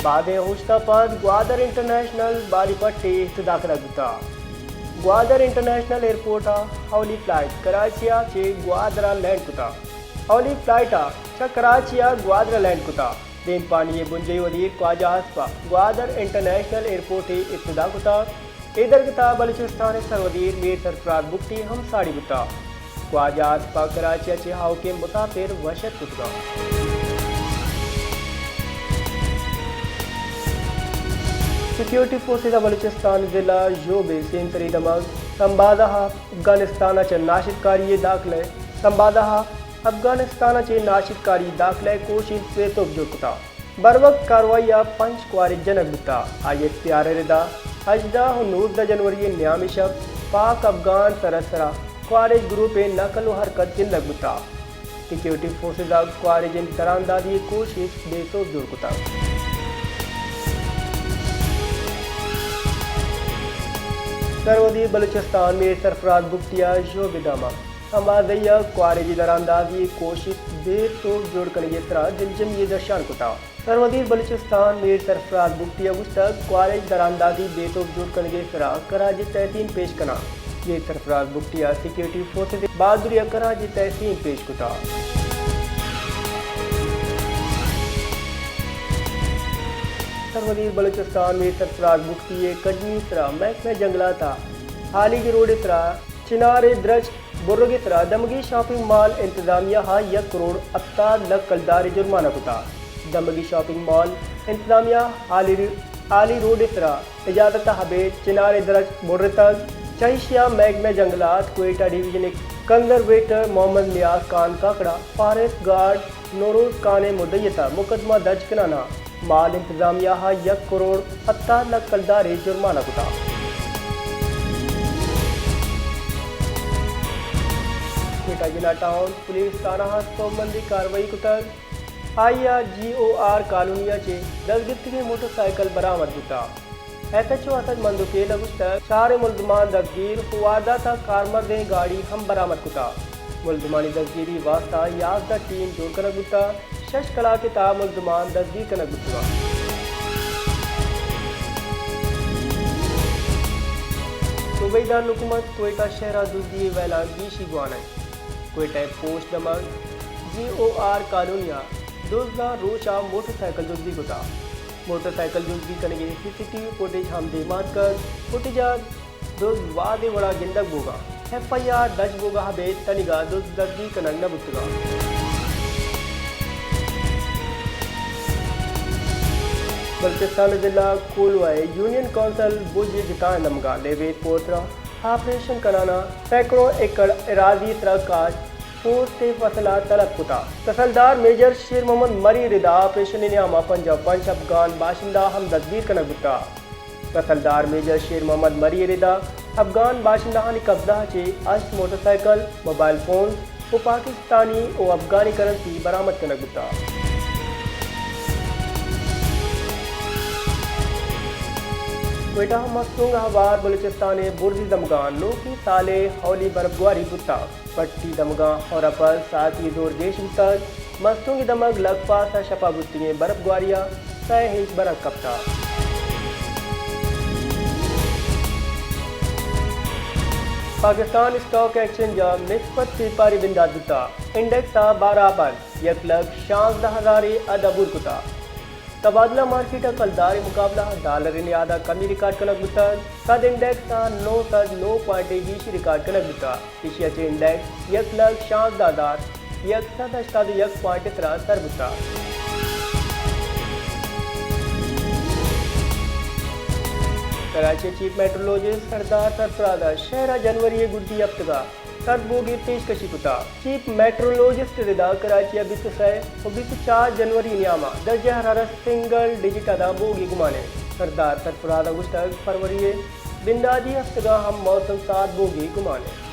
وھدے اوشت ءَ پد گوادر انٹرنیشنل باری پٹے افتتاح کنگ بوتگ۔ گوادر انٹرنیشنل ایئرپورٹ ءَ اولی فلائٹ کراچی ءَ چہ گوادر ءَ لینڈ کتگ۔ اولی فلائٹ ءَ چہ کراچی ءَ گوادر ءَ لینڈ کتگ۔ دیمپانی ءِ بنجاھی وزیر خواجہ آصف ءَ گوادر انٹرنیشنل ایئرپورٹ ءِ افتتاح کتگ۔ اے درگت ءَ بلوچستان ءِ سروزیر میر سرفراز بگٹی ھم ساڑی بوتگ۔ خواجہ آصف ءَ کراچی ءَ چہ آؤکیں مسافر وش اتک کتگ۔ سیکیورٹی فورسز ءَ بلوچستان ءِ ضلع ژوب ءِ سیمسری دمگ سمبازہ ءَ افغانستان ءَ چہ ناشرکاری ءِ داخلہ، سمبازہ ءَ افغانستان ءَ چہ ناشرکاری داخلہ ءِ کوشست بے سوب جوڑ کتگ۔ بروقت کاروائی ءَ پنچ کوارج جنگ بوتگ۔ آئی ایس پی آر ءِ ردا ھژدہ ءُ نوزدہ جنوری ءِ نیام ءِ شپ پاک افغان سرحد ءِ سرا کوارج گروپ ءِ نقل ءُ حرکت گندگ بوتگ۔ سیکیورٹی فورسز ءَ کوارجانی دراندازی ءِ کوشست بے سوب جوڑ کتگ۔ سروزیر بلوچستان میر سرفراز بگٹی ءَ ژوب ءِ دمگ سمبازہ ءَ کوارجی دراندازی ءِ کوشست بے سوب جوڑ کنگ ءِ سرا دلجمی ءِ درشان کتگ۔ سروزیر بلوچستان میر سرفراز بگٹی ءَ گوشتگ، کوارج دراندازی بے سوب جوڑ کنگ ءِ سرا خراج تحسین پیش کناں۔ میر سرفراز بگٹی ءَ سیکیورٹی فورسز ءِ بہادری ءَ خراج تحسین پیش کتگ۔ سروزیر بلوچستان میر سرفراز بگٹی ءِ کجمی ءِ سرا محکمہ جنگلات ءَ ھالیگ روڈ ءِ سرا چنار ءِ درچک برگ ءِ سرا دمگی شاپنگ مال انتظامیہ ءَ یک کروڑ ھپتاد لکھ کلدار ءِ جرمانہ کتگ۔ دمگی شاپنگ مال انتظامیہ ھالی، ھالی روڈ ءِ سرا اجازت ءَ ابید چنار ءِ درچک برتگ۔ چہ ایشی ءَ محکمہ جنگلات کوئٹہ ڈویژن ءِ کنزرویٹر محمد نیاز خان کاکڑ ءَ فاریسٹ گارڈ نوروز خان ءِ مدعیت ءَ مقدمہ درج کنان ءَ مال انتظامیہ ءَ یک کروڑ ھپتاد لکھ کلدار ءِ جرمانہ کتگ۔ کوئٹہ جناح ٹاؤن پولیس تھانہ ءَ سوبمندی کاروائی کتگ۔ آئی ءَ جی او آر کالونی ءَ چہ دزگپتگیں موٹر سائیکل برآمد بوتگ۔ ایس ایچ او اسد مندوخیل ءَ گوشتگ، چاریں ملزمان دزگیر ءُ واردات ءَ کارمرزیں گاڑی ھم برآمد کتگ۔ ملزمانی دزگیری ءِ واستہ یازدہ ٹیم جوڑ کنگ بوتگ، شش کلاک ءِ تہا ملزمان دزگیر کنگ بوتگ اَنت۔ صوبائی دارالحکومت کوئٹہ شہر ءَ دزی ءِ ویلاں گیشی گوان اِنت۔ کوئٹہ ءِ پوسٹ دمگ جی او آر کالونی ءَ دزاں روچ ءَ موٹر سائیکل دزی کتگ۔ موٹر سائیکل دزی کنگ ءِ سی سی ٹی وی فوٹیج ھم دیم ءَ اتکگ۔ فوٹیج ءَ دز وھدے وڑ ءَ گندگ بوگ ءَ اَنت۔ ایف آئی آر درج بوگ ءَ ابید تنیگا دز دزگیر کنگ نہ بوتگ اَنت۔ بلوچستان ءِ ضلع کولواہ ءِ یونین کونسل بوجی ءِ جتائیں دمگاں لیویز پورترا آپریشن کنان ءَ سینکڑوں ایکڑ اراضی ءِ سرا کاش پوست ءِ فصل ءَ تلف کتگ۔ تحصیلدار میجر شیر محمد مری ءِ ردا آپریشن ءِ نیام ءَ پنجاہ ءُ پنچ افغان باشندہ ھم دزگیر کنگ بوتگ۔ تحصیلدار میجر شیر محمد مری ءِ ردا افغان باشندہانی قبضہ ءَ چہ ھشت موٹر سائیکل، موبائل فونز ءُ پاکستانی ءُ افغانی کرنسی برآمد کنگ بوتگ۔ کوئٹہ ءَ مستونگ ءَ ھوار بلوچستان ءِ برزی دمگاں نوکی سال ءِ اولی برف گواری بوتگ۔ پٹی دمگاں ھور ءَ پد ساعتی زور گیش بوتگ۔ مستونگی دمگ لکپاس ءَ شپ ءَ بوتگیں برف گواری ءَ سئے انچ برف کپتگ۔ پاکستان اسٹاک ایکسچینج ءَ مثبت پیپاری بندات بوتگ۔ انڈیکس ءَ بارہ ءَ پد یک لکھ شانزدہ ھزار ءِ حد عبور کتگ۔ تبادلہ مارکیٹ ءَ کلدار ءِ مقابلہ ءَ ڈالر ءِ نہاد ءَ کمی ریکارڈ کنگ بوتگ۔ سد انڈیکس ءَ نو سد نو پوائنٹ ءِ گیشی ریکارڈ کنگ بوتگ۔ ایشی ءَ چہ انڈیکس یک لکھ شانزدہ ھزار یک سد ھشتاد ءُ یک پوائنٹ ءِ سرا سر بوتگ۔ کراچی ءِ چیف میٹرولوجسٹ سردار سرفراز ءَ شہر ءَ جنوری ءِ گڈی ھفتگ ءَ سرد بوگ ءِ پیشکشی کتگ۔ چیف میٹرولوجسٹ ءِ ردا کراچی ءَ بیست ءُ سئے ءُ بیست ءُ چار جنوری ءِ نیام ءَ درجہ حرارت سنگل ڈیجٹ ءَ داں بوگ ءِ گمان اِنت۔ سردار سرفراز ءَ گوشتگ، فروری ءِ بنداتی ھفتگ ءَ ھم موسم سارت بوگ ءِ گمان اِنت۔